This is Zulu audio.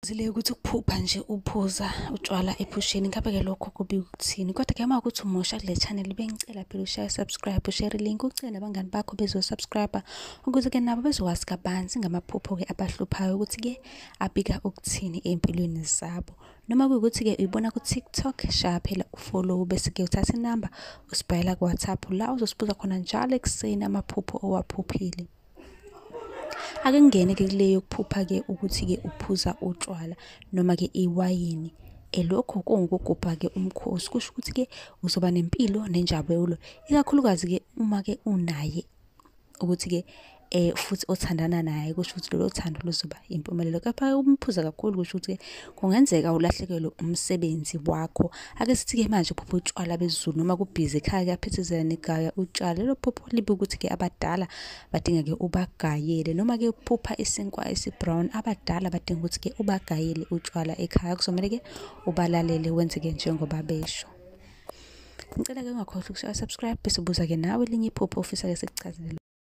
Zile ukuthi ukuphupha nje uphuza utshwala ephusheni, ngabe-ke lokho kubi ukuthini? Kodwa-ke uma kuwukuthi umusha kule channel, bengicela phela ushaye subscribe, ushare link, ucele nabangani bakho bezo-subscribe ukuze-ke nabo bezokwazi kabanzi ngamaphupho-ke abahluphayo ukuthi-ke abika ukuthini ey'mpilweni zabo. Noma kuwukuthi-ke uyibona ku-TikTok, shaya phela u-follow bese-ke uthatha inamba usibhalela ku-WhatsApp la uzosibuza khona njalo ekuseni amaphupho owaphuphile. Ake ngingene-ke kule yokuphupha-ke ukuthi-ke uphuza utshwala noma-ke iwayini. Lokho kuwukugubha-ke umkhosi, kusho ukuthi-ke uzoba nempilo nenjabulo, ikakhulukazi-ke uma-ke unaye ukuthi-ke futhi othandana naye, kusho ukuthi lolo thando luzoba impumelelo. Kepha uma uphuza kakhulu kusho ukuthi-ke kungenzeka ulahlekelwe umsebenzi wakho. Ake sithi-ke manje uphupha utshwala besiZulu noma kubhizi ekhaya kuyaphithizela nigaya utshwala. Lelo phupho libi ukuthi-ke abadala badinga-ke ubagayele, noma-ke uphupha isinkwa esi-brown, abadala badinga ukuthi-ke ubagayele utshwala ekhaya. Kuzomele-ke ubalalele wenze-ke njengoba besho. Ngicela-ke ungakhohlwa ukushaya subscribe bese ubuza-ke nawe elinye iphupho ofisa-ke sikuchazele.